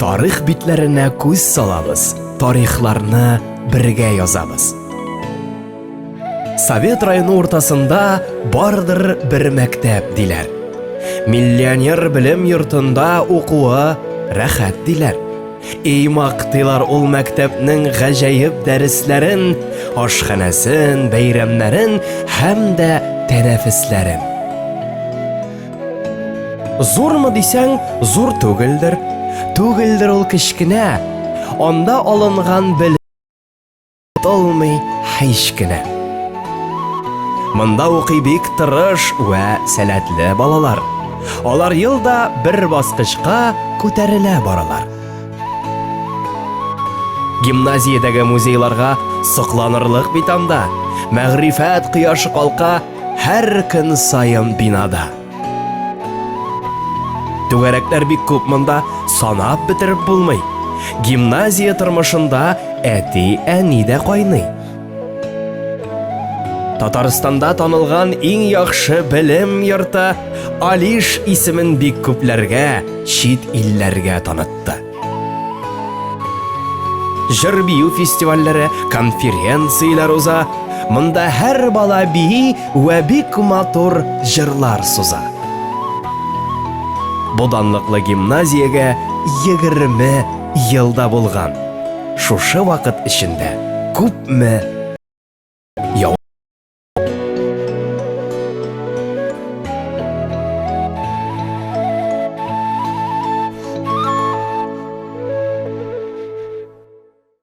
Тарих битләренә күз салабыз, тарихларны бергә язабыз. Совет районы уртасында бардыр бер мәктәп диләр. Миллионер белем йортында укуы рәхәт диләр. Эй мактыйлар ул мәктәпнең гаҗәеп дәресләрен, ашханәсен, бәйрәмнәрен һәм дә тәнәфесләрен. Зурмы дисәң, зур түгелдер. Түгелдер ул кечкенә. Анда алынган белем онытылмый һич кенә. Монда укый бик тырыш вә сәләтле балалар. Алар ел да бер баскычка күтәрелә баралар. Гимназиядәге музейларга сокланырлык бит анда. Мәгърифәт кояшы калка һәр көн саен бинада. Түгәрәкләр бик күп монда, санап бетереп булмый. Гимназия тормышында әти-әни дә кайный. Татарстанда танылган иң яхшы белем йорты Алиш исемен бик күпләргә, чит илләргә танытты. Җыр-бию фестивальләре, конференцияләр уза. Монда һәр бала бии вә бик матур җырлар суза. Бу данлыклы гимназиягә 20 ел да булган. Шушы вакыт эчендә күпме